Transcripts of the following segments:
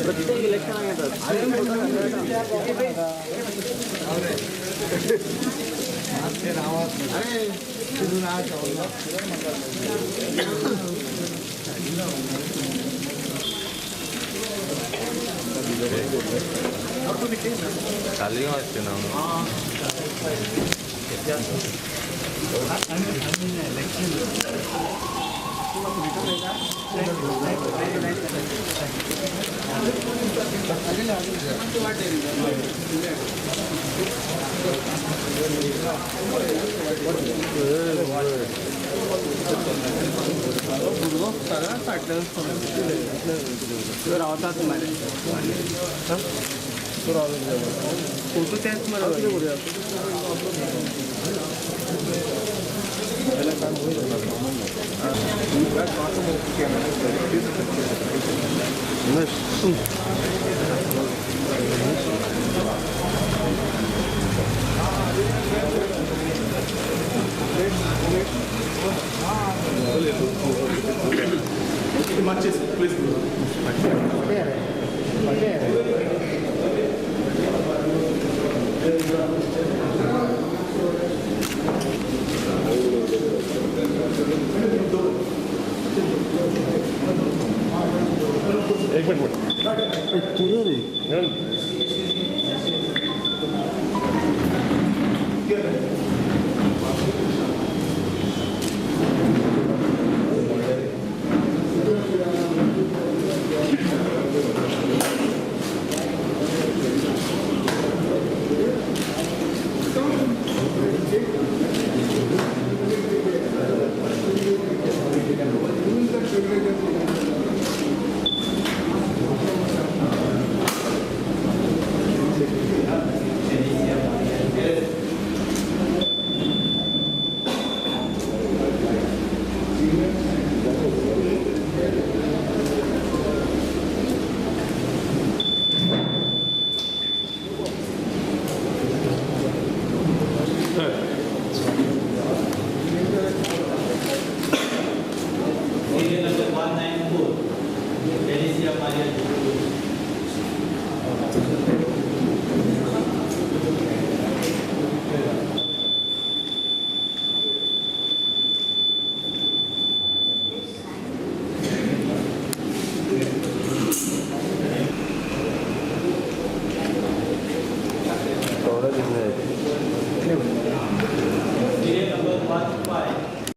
प्रत्येक इलेक्शनाक येतात. रावतात मरे फोटो तेच मरे. एक minute. Serial number 194, Felicia Maria. Serial number 15.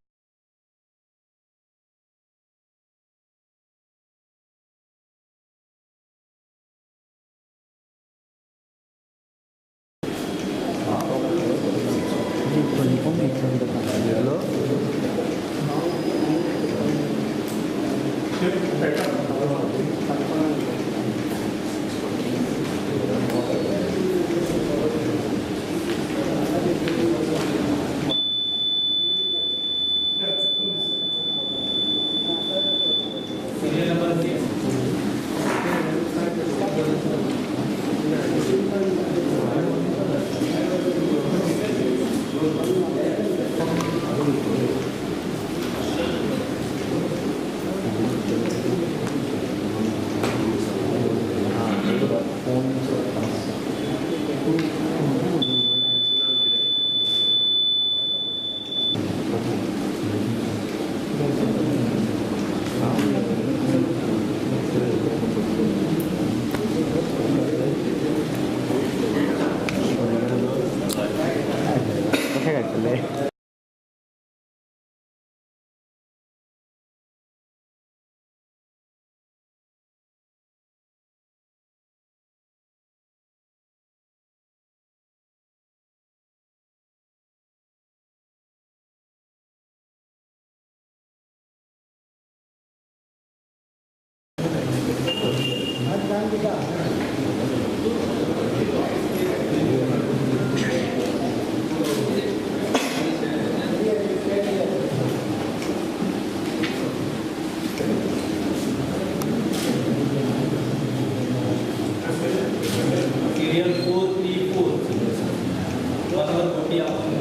Serial number 6. Serial 434. One hour 40 hours.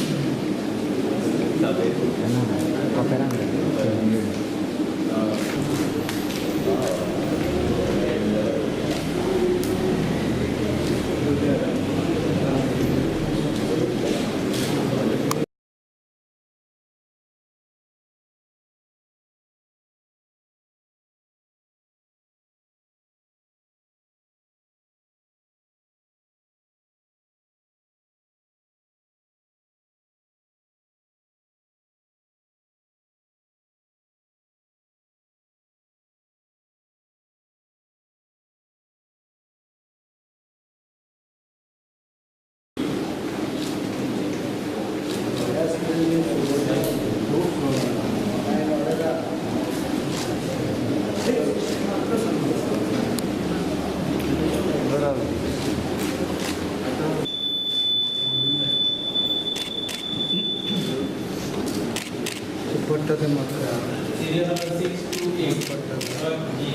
Serial number 628 G.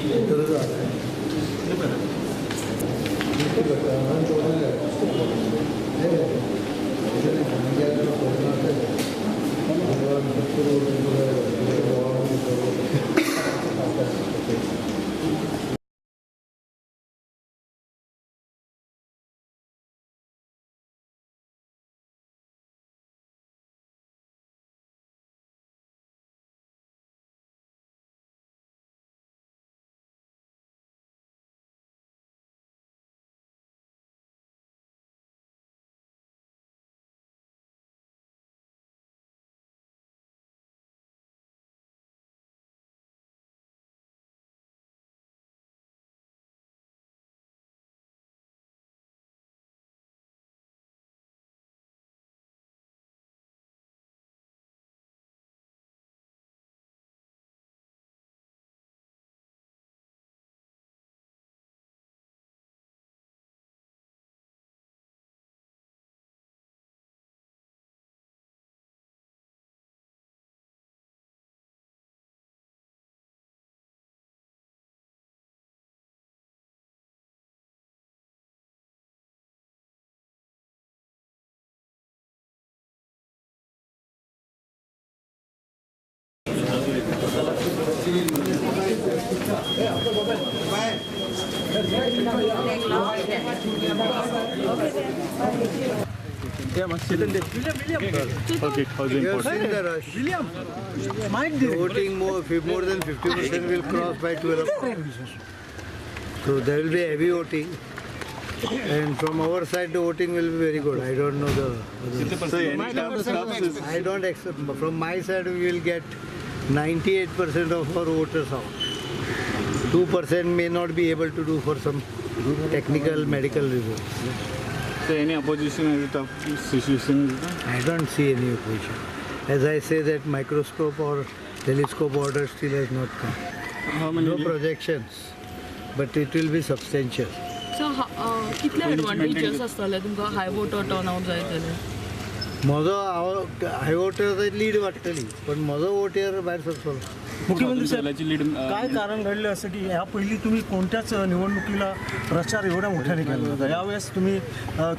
Okay, how's the important? William, voting more than 50% will cross by 12 o'clock. So there will be heavy voting, and from our side the voting will be very good. I don't know the others. I don't accept. From my side we will get 98% of our voters out. 2% may not be able to do for some technical medical reasons. So any opposition is a tough situation? I don't see any opposition. As I say, that microscope or telescope order still has not come. How many? No projections, but it will be substantial. So, कितले advantages आसतले तुमकां हाय water turn out जाय जाल्यार? म्हजो हाय water lead वाडटली, पण म्हजो water भायर सरतलो. मुख्यमंत्री साहेब, काय कारण घडले असं की ह्या पहिली तुम्ही कोणत्याच निवडणुकीला प्रचार एवढ्या मोठ्याने केला होता, यावेळेस तुम्ही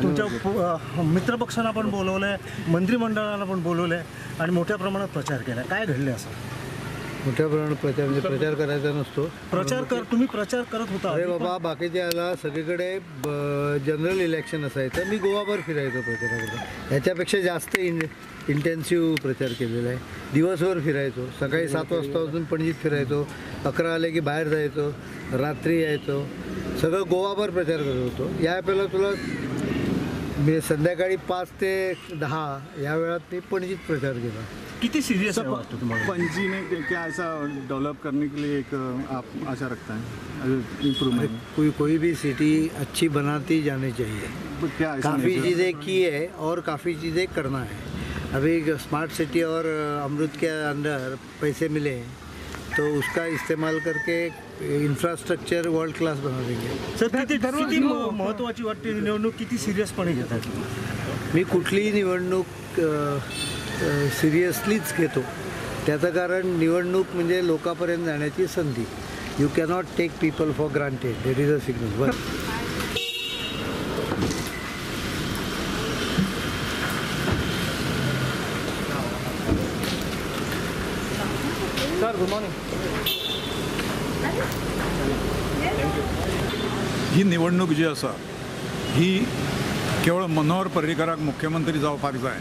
तुमच्या मित्रपक्षांना पण बोलवलं आहे, मंत्रिमंडळाला पण बोलवलं आहे आणि मोठ्या प्रमाणात प्रचार केला, काय घडले असं? मोठ्या प्रमाणात प्रचार म्हणजे प्रचार करायचा नसतो. तुम्ही प्रचार करत होता. अरे बाबा, बाकीच्या सगळीकडे जनरल इलेक्शन असायचं, मी गोवाभर फिरायचो प्रचाराकरता. ह्याच्यापेक्षा जास्त इंटेन्सिव्ह प्रचार केलेला आहे. दिवसभर फिरायचो, सकाळी 7 वाजतापासून पणजीत फिरायचो, 11 आले की बाहेर जायचो, रात्री यायचो, सगळं गोवाभर प्रचार करत होतो. या पहिला तुला मी संध्याकाळी 5 ते 10 या वेळात मी पणजीत प्रचार केला. किती सीरियस वाटतं तुम्हाला? पणजी में क्या ऐसा डेवलप करने के लिए एक आप आशा रखता है इम्प्रूवमेंट? कोई भी सिटी अच्छी बनाती जानी चाहिए. क्या काफ़ी चीज़ें की है और काफ़ी चीज़ें करना है. अभी स्मार्ट सिटी और अमृत के अंदर पैसे मिले हैं तो उसका इस्तेमाल करके इंफ्रास्ट्रक्चर वर्ल्ड क्लास बना देंगे. सर, किती महत्त्वाची वाटते निवडणूक, किती सिरियसपणे घेतात? मी कुठलीही निवडणूक सिरियसलीच घेतो. त्याचं कारण निवडणूक म्हणजे लोकांपर्यंत जाण्याची संधी. You cannot take people for granted. That is a signal. One. Sir, good morning. ही निवडणूक जी आसा ही केवळ मनोहर पर्रीकराक मुख्यमंत्री जावपाक जाय,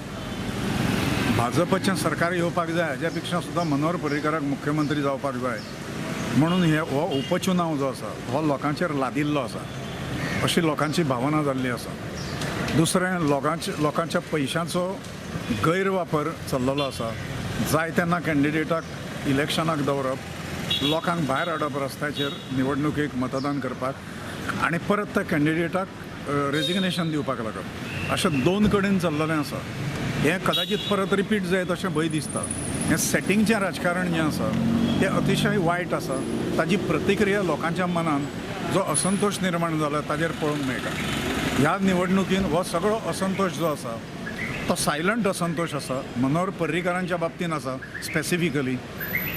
भाजपाचें सरकार येवपाक जाय हाज्या पेक्षा सुद्दां मनोहर पर्रीकराक मुख्यमंत्री जावपाक जाय म्हणून हे हो उपचुनाव जो आसा हो लोकांचेर लादिल्लो आसा अशी लोकांची भावना जाल्ली आसा. दुसरें, लोकांच्या पयशांचो गैरवापर चल्लेलो आसा. जाय तेन्ना कॅन्डिडेटाक इलेक्शनाक दवरप, लोकांक भायर हाडप रस्त्याचेर निवडणुकेक मतदान करपाक आनी परत त्या कॅन्डिडेटाक रेजिग्नेशन दिवपाक लागप, अशें दोन कडेन चल्लेलें आसा. हें कदाचित परत रिपीट जायत अशें भंय दिसता. हें सेटिंगचें राजकारण जें आसा तें अतिशय वायट आसा. ताजी प्रतिक्रिया लोकांच्या मनान जो असंतोष निर्माण जाला ताजेर पळोवंक मेळटा. ह्या निवडणुकीन हो सगळो असंतोष जो आसा तो सायलंट असंतोष आसा मनोहर पर्रीकारांच्या बाबतीन आसा. स्पेसिफिकली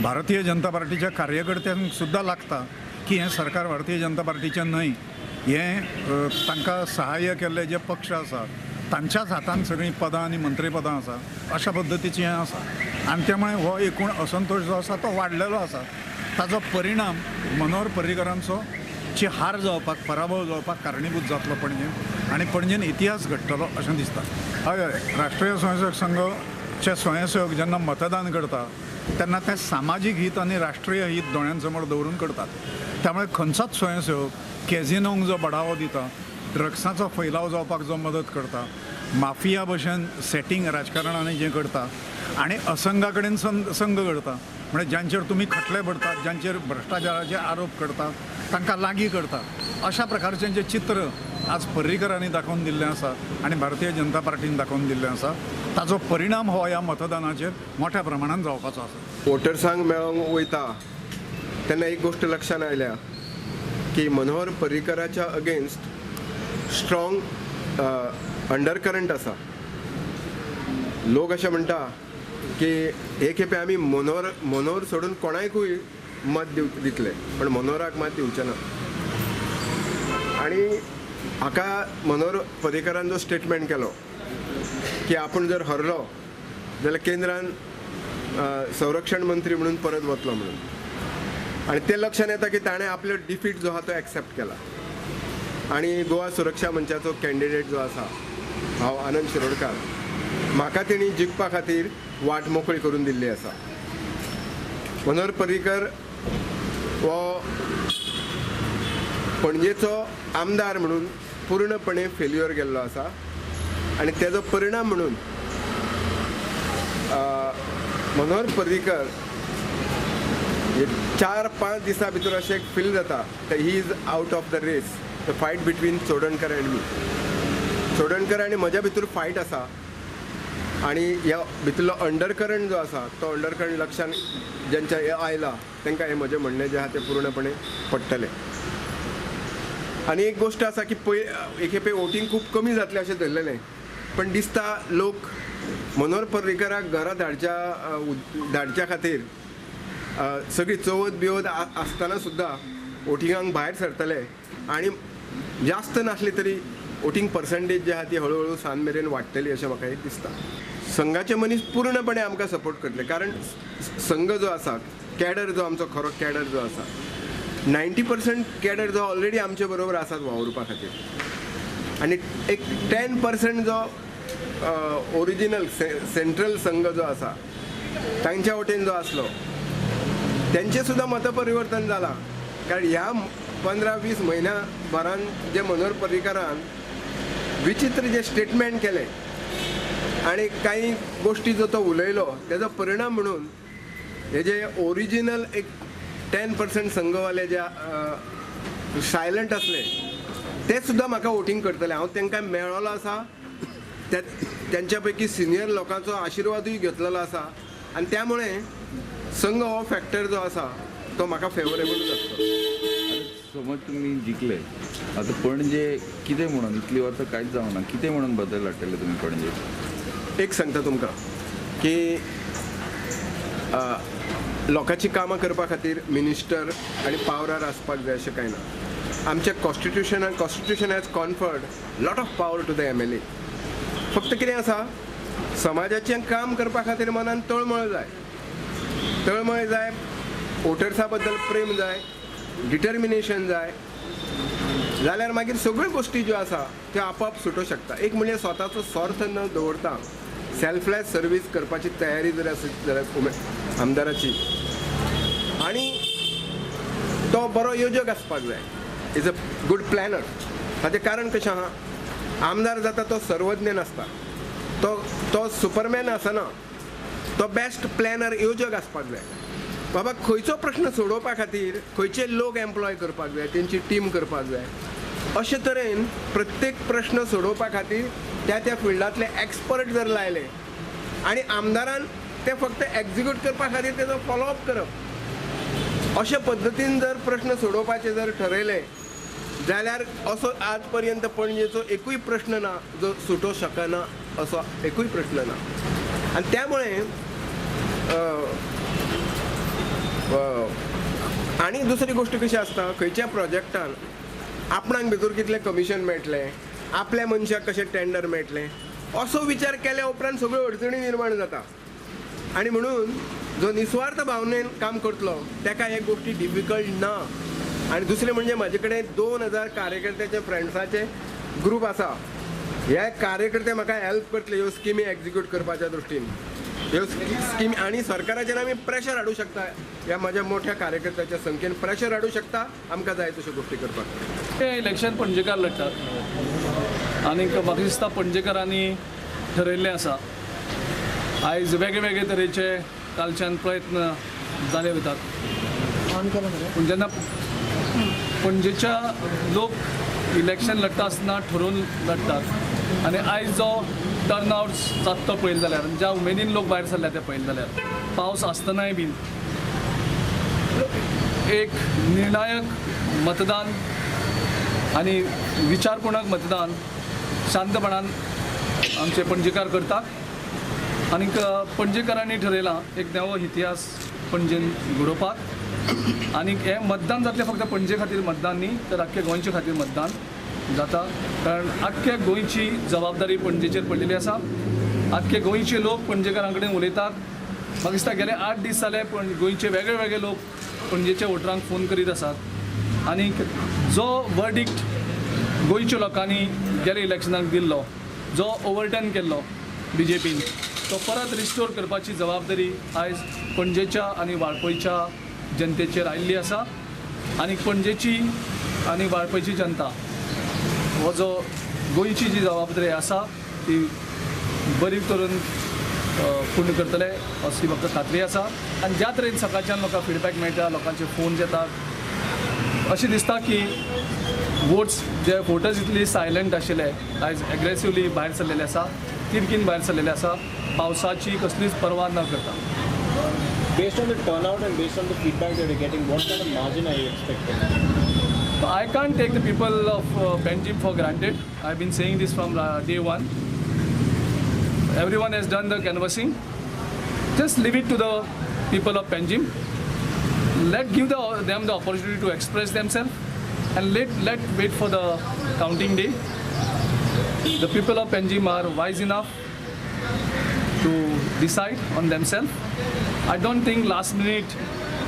भारतीय जनता पार्टीच्या कार्यकर्त्यांक सुद्दां लागता की हें सरकार भारतीय जनता पार्टीचें न्हय, हें तांकां सहाय्य केल्ले जे पक्ष आसा तांच्याच हातान सगळीं पदां आनी मंत्रीपदां आसा अशा पद्दतीचें हें आसा आनी त्यामुळे हो एकूण असंतोष जो आसा तो वाडलेलो आसा. ताजो परिणाम मनोहर पर्रीकारांचो ची हार जावपाक, पराभव जावपाक कारणीभूत जातलो पणजेन आनी पणजेन इतिहास घडटलो अशें दिसता. हय हय, राष्ट्रीय स्वयंसेवक संघचे स्वयंसेवक जेन्ना मतदान करता तेन्ना ते सामाजीक हित आनी राष्ट्रीय हित दोळ्यांसमोर दवरून करतात. त्यामुळे खंयचोच स्वयंसेवक कॅझिनोंक जो बढावो दिता, ड्रग्साचो फैलाव जावपाक जो मदत करता, माफिया भशेन सेटींग राजकारणांनी जें करता आनी असंगा कडेन संघ करता, म्हणजे ज्यांचेर तुमी खटले भरतात, ज्यांचेर भ्रश्टाचाराचे आरोप करतात, तांकां लागीं करता, अशा प्रकारचें जें चित्र आज पर्रीकरांनी दाखोवन दिल्लें आसा आनी भारतीय जनता पार्टीन दाखोवन दिल्लें आसा, ताजो परिणाम हो ह्या मतदानाचेर मोठ्या प्रमाणान जावपाचो आसा. वोटर्सांक मेळोंक वयता तेन्ना एक गोश्ट लक्षांत आयल्या की मनोहर पर्रीकराच्या अगेन्स्ट स्ट्रॉंग अंडरकरंट आसा. लोक अशें म्हणटा की हे खेपे आमी मनोहर सोडून कोणाकूय मत दितले पण मनोहराक मात दिवचे ना. आनी हाका मनोहर पर्रीकरान जो स्टेटमेंट केलो की आपूण जर हरलो जाल्यार केंद्रान संरक्षण मंत्री म्हणून परत वतलो म्हणून, आनी तें लक्षांत येता की ताणें आपलो डिफीट जो आहा तो एक्सेप्ट केला. आनी गोवा सुरक्षा मंचाचो कॅन्डिडेट जो आसा हांव आनंद शिरोडकार, म्हाका तेणी जिखपा खातीर वाट मोकळी करून दिल्ली आसा. मनोहर पर्रीकर हो पणजेचो आमदार म्हणून पूर्णपणे फेल्युअर गेल्लो आसा आनी तेजो परिणाम म्हणून मनोहर पर्रीकर 4-5 दिसां भितर अशें एक फील जाता he is out of the race. The fight between Chodankar and me, Chodankar आनी म्हज्या भितर फायट आसा आनी ह्या भितरलो अंडरकरंट जो आसा तो अंडरकरंट लक्षान ज्यांच्या आयला तांकां हें म्हजें म्हणणें जें आहा तें पूर्णपणे पडटलें. आनी एक गोश्ट आसा की एक खेपे वोटींग खूब कमी जातलें अशें धरलेलें, पण दिसता लोक मनोहर पर्रीकराक घरा धाडच्या खातीर सगळी चवथ बिवथ आसतना सुद्दां वोटिंगाक भायर सरतले आनी जास्त नासली तरी वोटींग पर्संटेज जे आहा ती हळूहळू सान मेरेन वाडटली अशें म्हाका एक दिसता. संघाचे मनीस पूर्णपणे आमकां सपोर्ट करतले, कारण संघ जो आसा, कॅडर जो आमचो खरो कॅडर जो आसा 90% कॅडर जो ऑलरेडी आमचे बरोबर आसात वावुरपा खातीर, आनी एक 10% जो ओरिजिनल सेंट्रल संघ जो आसा तांच्या वटेन जो आसलो तेंचें सुद्दां मतपरिवर्तन जालां. कारण ह्या 15-20 म्हयन्या भरान जे मनोहर पर्रीकरान विचित्र जे स्टेटमेंट केलें आनी कांय गोश्टी जो तो उलयलो तेजो परिणाम म्हणून हे जे ओरिजिनल एक 10% संघवाले जे सायलंट आसले ते सुद्दां म्हाका वोटींग करतले. हांव तांकां मेळ्ळो आसा, त्यांच्या पैकी सिनियर लोकांचो आशिर्वादूय घेतलेलो आसा आनी त्यामुळे संघ हो फॅक्टर जो आसा तो म्हाका फेवरेबलूच आसतलो. समज तुमी जिखले आतां पणजे कितें म्हणून इतली वर्सां कांयच जावना, कितें म्हणून बदल हाडटले तुमी पणजे? एक सांगता तुमकां की लोकांची कामां करपा खातीर मिनिस्टर आनी पावरार आसपाक जाय अशें कांय ना. आमच्या कॉन्स्टिट्युशनान constitution has conferred lot of power to the MLA. फक्त कितें आसा, समाजाचें काम करपा खातीर मनान तळमळ जाय, तळमळ जाय, वोटर्सा बद्दल प्रेम जाय, डिटर्मिनेशन जाय, जाल्यार मागीर सगळ्यो गोश्टी ज्यो आसा त्यो आपोआप सुटूंक शकता. एक म्हणजे स्वताचो स्वार्थ न दवरता सेल्फलेस सर्वीस करपाची तयारी जर आसत जाल्यार आमदाराची, आनी तो बरो योजक आसपाक जाय, is a good planar. ताचें कारण कशें आहा, आमदार जाता तो सर्वज्ञ नासता, तो सुपरमॅन आसना, तो बेस्ट प्लॅनर योजक आसपाक जाय. बाबा खंयचो प्रश्न सोडोवपा खातीर खंयचे लोक एम्प्लॉय करपाक जाय, तेंची टीम करपाक जाय, अशे तरेन प्रत्येक प्रश्न सोडोवपा खातीर त्या त्या फिल्डांतले एक्सपर्ट जर लायले आनी आमदारान ते फक्त एक्जिक्यूट करपा खातीर तेजो फॉलोअप करप, अशे पद्दतीन जर प्रश्न सोडोवपाचे जर ठरयले जाल्यार असो आज पर्यंत पणजेचो एकूय प्रश्न ना जो सुटो शकना. असो एकूय प्रश्न ना. आनी त्यामुळे आनी दुसरी गोश्ट कशी आसता, खंयच्या प्रोजेक्टान आपणाक भितर कितलें कमिशन मेळटलें, आपल्या मनशाक कशें टेंडर मेळटलें असो विचार केल्या उपरांत सगळ्यो अडचणी निर्माण जाता. आनी म्हणून जो निस्वार्थ भावनेन काम करतलो ताका हे गोश्टी डिफिकल्ट ना. आनी दुसरें म्हणजे म्हाजे कडेन 2000 कार्यकर्त्याचे फ्रेंड्साचे ग्रूप आसा. हे कार्यकर्ते म्हाका हेल्प करतले ह्यो स्किमी एक्जिक्यूट करपाच्या दृश्टीन. ह्यो स्किमी आनी सरकाराचेर आमी प्रेशर हाडूं शकता, ह्या म्हाज्या मोठ्या कार्यकर्त्याच्या संख्येन प्रेशर हाडूं शकता आमकां जाय तश्यो गोश्टी करपाक. हे इलेक्शन पणजेकार लढटात आनी म्हाका दिसता पणजेकारांनी ठरयल्लें आसा. आयज वेगळे वेगळे तरेचे कालच्यान प्रयत्न जाले वतात, पूण जेन्ना पणजेच्या लोक इलेक्शन लढटा आसतना ठरोवन लढटात आनी आयज जो टर्नआउट जाता तो पळयलो जाल्यार, ज्या उमेदीन लोक भायर सरल्या ते पळयले जाल्यार, पावस आसतनाय बीन एक निर्णायक मतदान आनी विचारपूर्णक मतदान शांतपणान आमचे पणजेकार करतात. आनीक पणजेकारांनी ठरयलां एक नवो इतिहास पणजेन घडोवपाक. आनीक हें मतदान जातलें फक्त पणजे खातीर मतदान न्ही, तर आख्खे गोंयचे खातीर मतदान जाता, कारण आख्खे गोंयची जबाबदारी पणजेचेर पडलेली आसा. आख्खे गोंयचे लोक पणजेकारां कडेन उलयतात. म्हाका दिसता गेले 8 दीस जाले पण गोंयचे वेगळे वेगळे लोक पणजेच्या वोटरांक फोन करीत आसात. आनीक जो वर्डिक्ट गोंयच्या लोकांनी गेले इलेक्शनाक दिल्लो, जो ओवरटर्न केल्लो बीजेपीन, तो परत रिस्टोर करपाची जबाबदारी आयज पणजेच्या आनी वाळपयच्या जनतेचेर आयिल्ली आसा. आनी पणजेची आनी वाळपयची जनता हो जो गोंयची जी जबाबदारी आसा ती बरी करून पूर्ण करतले अशी म्हाका खात्री आसा. आनी ज्या तरेन सकाळच्यान म्हाका फिडबॅक मेळटा, लोकांचे फोन येतात, अशें दिसता की वोट्स जे वोटर्स इतली सायलंट आशिल्ले आयज एग्रेसिवली भायर सरलेले आसा, तिडकीन भायर सरलेले आसा, पावसाची कसलीच पर्वा न करता. Based on the turnout and based on the feedback that you're getting, what kind of margin are you expecting? I can't take the people of Panjim for granted. I've been saying this from day one. Everyone has done the canvassing. Just leave it to the people of Panjim. Let give them the opportunity to express themselves, and let wait for the counting day. The people of Panjim are wise enough to decide on themselves. I don't think last minute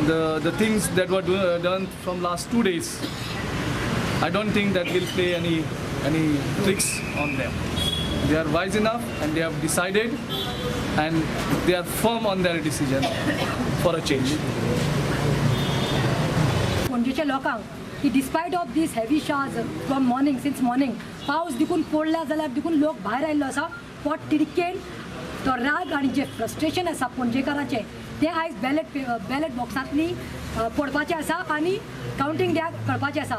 the things that were done from last 2 days, I don't think that will play any tricks on them. They are wise enough and they have decided, and they are firm on their decision for a change. पणजेच्या लोकांक की despite of this heavy showers from morning, since morning पावस देखून पडला जाल्यार देखून लोक भायर आयिल्लो आसा, पोट तिडकेन तो राग आनी जे फ्रस्ट्रेशन आसा पणजेकारांचें तें आयज बॅलेट बॉक्सांतली पडपाचें आसा आनी कावंटींग डॅक कळपाचें आसा.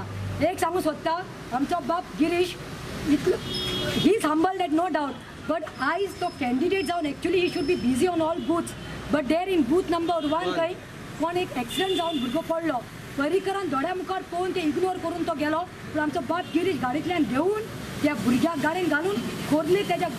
एक सांगूंक सोदता, आमचो बाब गिरीश इतलो he is humble that no doubt, but आयज तो कॅन्डिडेट जावन actually he should be busy on all booths, but there in booth number 1 खंय कोण एक एक्सिडंट जावन भुरगो पडलो, पर्रीकरान दोळ्या मुखार पळोवन ते इग्नोर करून तो गेलो. पूण आमचो बाब गिरीश गाडयेंतल्यान देंवून त्या भुरग्याक गाडयेन घालून खोर्ले तेज्या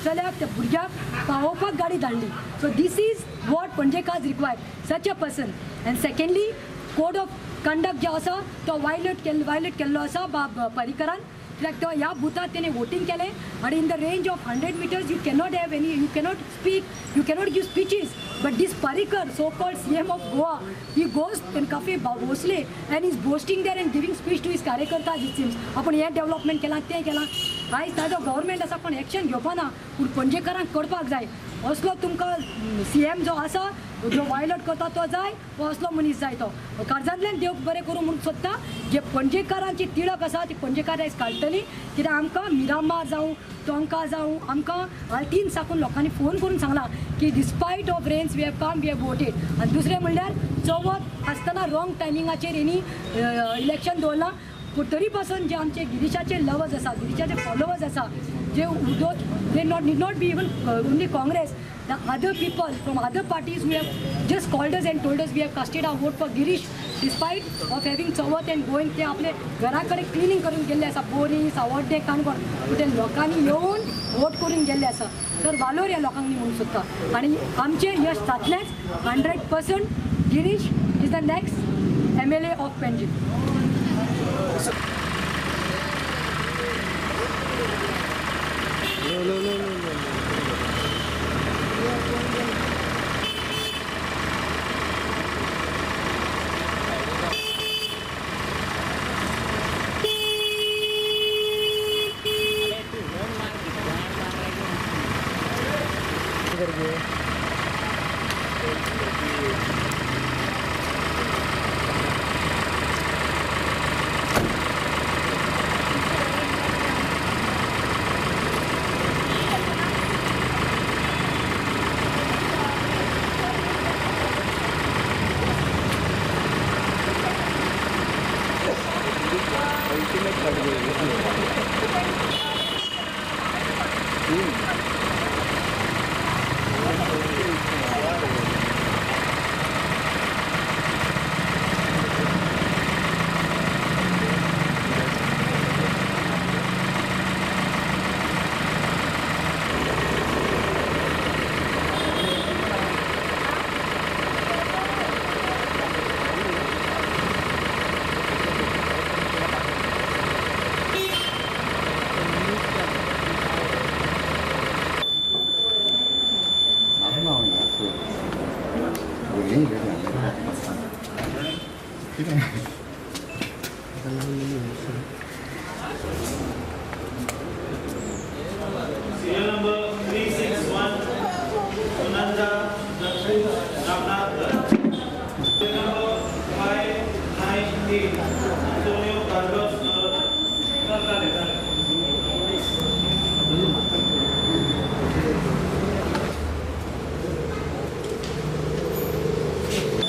चल्याक त्या भुरग्याक पावोवपाक गाडी धाडली. So this is what Panjekars require, such a person. And secondly, code of conduct जो आसा तो वायलेट केल्लो आसा बाब पर्रीकरान, कित्याक तो ह्या बुथार तेणें वोटींग केलें आनी in the range of 100 meters you cannot have any, you cannot speak, you cannot give speeches. But this Parrikar, so called CM of Goa, he goes in Cafe Bhosle and is boasting there and giving speech to his कार्यकर्ता. It seems आपण हें development केलां तें केलां. आयज ताजो government आसा पण एक्शन घेवपा ना, पूण पणजेकारांक करपाक जाय. असलो तुमकां सीएम जो आसा जो वायलट करता तो जाय, हो असलो मनीस जाय. तो काळजांतल्यान देव बरें करूं म्हणून सोदता. जे पणजेकारांची तिडक आसा ती पणजेकार आयज काडटली, कित्याक आमकां मिरामार जावं तोंका जावं आमकां आल्तीन साकून लोकांनी फोन करून सांगलां की despite of rains we have come, we have voted. आनी दुसरें म्हणल्यार चवथ आसतना रॉंग टायमिंगाचेर हेणी इलेक्शन दवरलां, पूण तरी पासून जे आमचे गिरीशाचे लवर्स आसा, गिरीशाचे फॉलोवर्स आसा, जे they not need not be even only Congress, The other people from other parties who have just called us and told us we have casted our vote for Girish despite of having Chavath and going, ते आपले घरा कडेन cleaning करून गेल्ले आसा, बोरी सावड्डें काणकोण, पूण ते लोकांनी येवन वोट करून गेल्ले आसा. सर वालोर ह्या लोकांनी म्हणूंक सोदता आनी आमचें यश जातलेंच. 100% Girish is the next MLA of Panjim. Serial number 361, Sunanda Ramnath. Serial number 598, Antonio Carlos.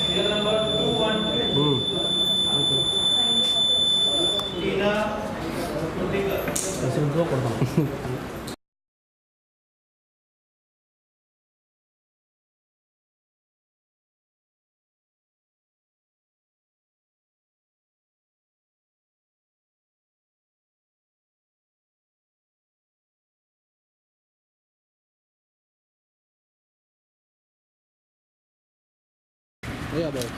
Serial number 212, Tina Kundikar. Yeah, boss.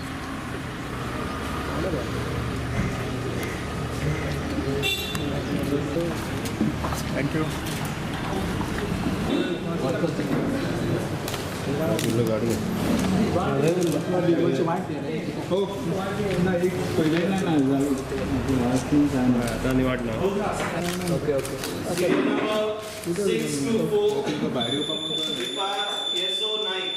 Thank you. Okay okay. Serial number 624, Kripa Yeso Naik.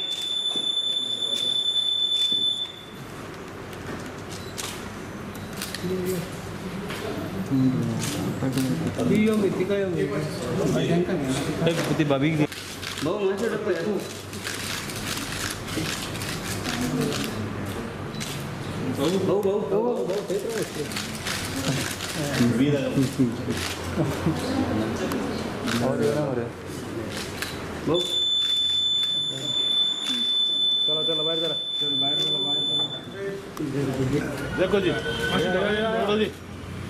चला चला बाहेर चला, चल बाहेर चला, बाहेर चला. देखो जी, छोड़ो जी,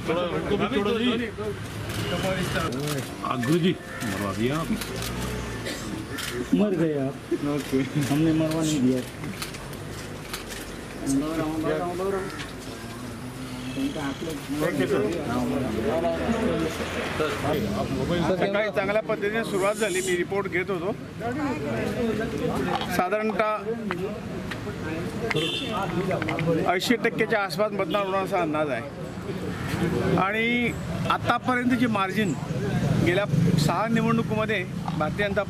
थोड़ा उनको भी छोड़ो जी. आगू जी मरवा दिया आप. मर गए आप. ओके, हमने मरवा नहीं दिया. सकाळी चांगल्या पद्धतीने सुरुवात झाली. मी रिपोर्ट घेत होतो. साधारणतः 80%च्या आसपास मतदान होणार असा अंदाज आहे. आणि आत्तापर्यंतची मार्जिन गेल्या 6 निवडणुकीमध्ये भारतीय जनता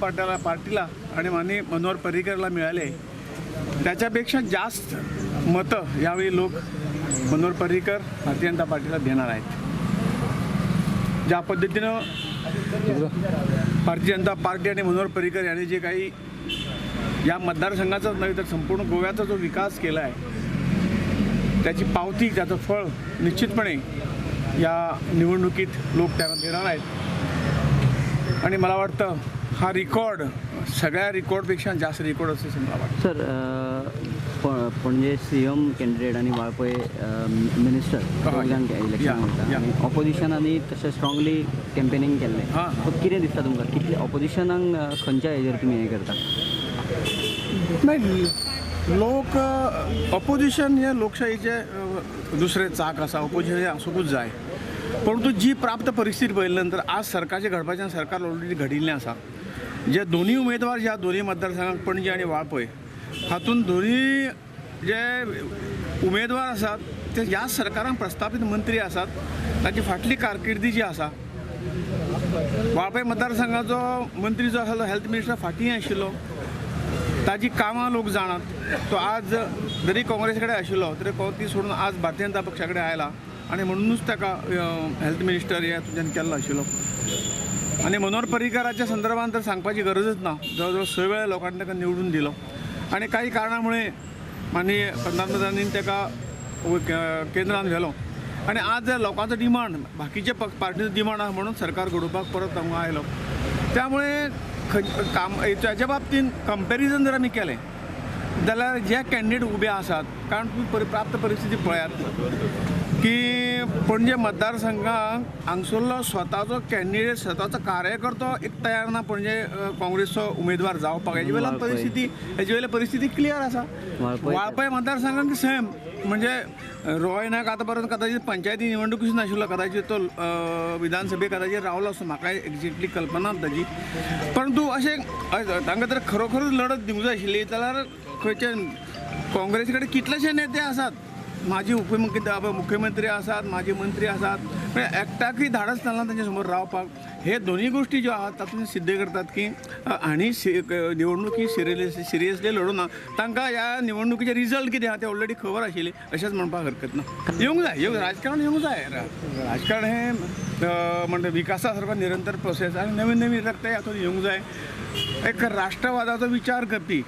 पार्टीला आणि माननीय मनोहर पर्रीकरला मिळाले, त्याच्यापेक्षा जास्त मतं यावेळी लोक मनोहर पर्रीकर भारतीय जनता पार्टीला देणार आहेत. ज्या पद्धतीनं भारतीय जनता पार्टी आणि मनोहर पर्रीकर यांनी जे काही या मतदारसंघाचाच नव्हे तर संपूर्ण गोव्याचा जो विकास केला आहे त्याची पावती, त्याचं फळ निश्चितपणे या निवडणुकीत लोक त्यांना देणार आहेत. आणि मला वाटतं हा रिकॉर्ड सगळ्या रिकॉर्डपेक्षा जास्त रिकॉर्ड असं मला वाटतं. सर, पणजे सीएम कॅन्डिडेट आनी वाळपय मिनिस्टर दोग इलेक्शन वयता आनी ऑपोजिशनांनी तशें स्ट्रांगली कॅम्पेनींग केल्लें, सो कितें दिसता तुमकां कितले ऑपोजिशनाक खंयच्या हेजेर तुमी हें करता? नाही, लोक ऑपोजिशन हे लोकशाहीचे दुसरे चाक आसा, ऑपोजिशन हे आसूंकूच जाय. परंतु जी प्राप्त परिस्थिती पळयल्या नंतर आज सरकारचे घडपाचें सरकार ऑलरेडी घडिल्लें आसा. जे दोन्ही उमेदवार ज्या दोन्ही मतदारसंघात पणजे आनी वाळपय हातून दोन्ही जे उमेदवार आसात ते ह्या सरकारान प्रस्थापीत मंत्री आसात, ताची फाटली कारकिर्दी जी आसा, वाळपय मतदारसंघाचो मंत्री जो आसा तो हेल्थ मिनिस्टर फाटीं आशिल्लो, ताजी कामां लोक जाणात. तो आज जरी काँग्रेस कडेन आशिल्लो तरी ती सोडून आज भारतीय जनता पक्षा कडेन आयला आनी म्हणूनच ताका हेल्थ मिनिस्टर हे तुज्यान केल्लो आशिल्लो. आनी मनोहर पर्रीकराच्या संदर्भात तर सांगपाची गरजच ना, जवळ जवळ 6 वेळा लोकांनी ताका निवडून दिलो आनी काही कारणामुळे माननीय पंतप्रधानांनी ताका केंद्रान व्हेलो आनी आज लोकांचो डिमांड बाकीच्या पार्टीचो डिमांड आसा म्हणून सरकार घडोवपाक परत हांगा आयलो. त्यामुळे काम ताच्या बाबतीन कंपॅरिजन जर आमी केलें जाल्यार जे कॅन्डिडेट उबे आसात, कारण तुमी प्राप्त परिस्थिती पळयात की पणजे मतदारसंघाक हांगसरलो स्वताचो कॅन्डिडेट स्वताचो कार्यकर्तो एक तयार ना पणजे काँग्रेसचो उमेदवार जावपाक. हेजे वयल्यान परिस्थिती हेजे वयल्या परिस्थिती क्लियर आसा. वाळपय मतदारसंघाक सेम, म्हणजे रॉय नायक आतां पर्यंत कदाचित पंचायती निवडणुकीच नाशिल्लो, कदाचित तो विधानसभे कदाचित रावलो आसूं, म्हाका एक्झॅक्टली कल्पना ताजी. परंतु अशें तांकां जर खरोखरूच लढत दिवंक जाय आशिल्ली जाल्यार खंयचे काँग्रेसी कडेन कितलेशे नेते आसात, माजी उपमुख्यमंत्री आसात, माजी मंत्री आसात, म्हणजे एकट्याकूय धाडस जालना तांच्या समोर रावपाक. हे दोन्ही गोष्टी ज्यो आहात तातूंत सिद्ध करतात की हांणी निवडणुकी सिरियसली लढूना, तांकां ह्या निवडणुकीचे रिजल्ट कितें आहा ते ऑलरेडी खबर आशिल्ली अशेंच म्हणपाक हरकत ना. येवंक जाय, येवंक राजकारण येवंक जाय. राजकारण हें म्हणटा विकासा सारको निरंतर प्रोसेस आनी नवीन नवीन रक्त हातूंत येवंक जाय. एक राष्ट्रवादाचो विचार करपी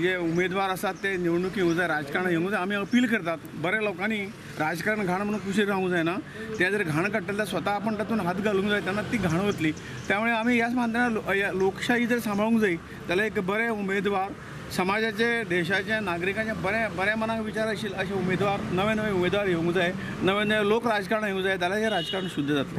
जे उमेदवार आसात ते निवडणुकी येवंक जाय, राजकारण येवंक जाय. आमी अपील करतात बऱ्या लोकांनी राजकारण घाण म्हणून कुशीर रावंक जायना, ते जर घाण काडटले जाल्यार स्वता आपण तातूंत हात घालूंक जाय, तेन्ना ती घाण वतली. त्यामुळे आमी ह्याच मानतना लोकशाही जर सांबाळूंक जाय जाल्यार एक बरे उमेदवार समाजाचे देशाचे नागरिकांचे बरे बऱ्या मनाक विचार आशिल्ले अशे उमेदवार नवे नवे उमेदवार येवंक जाय, नवे नवे लोक राजकारण येवंक जाय, जाल्यार हें राजकारण शुद्ध जातलें.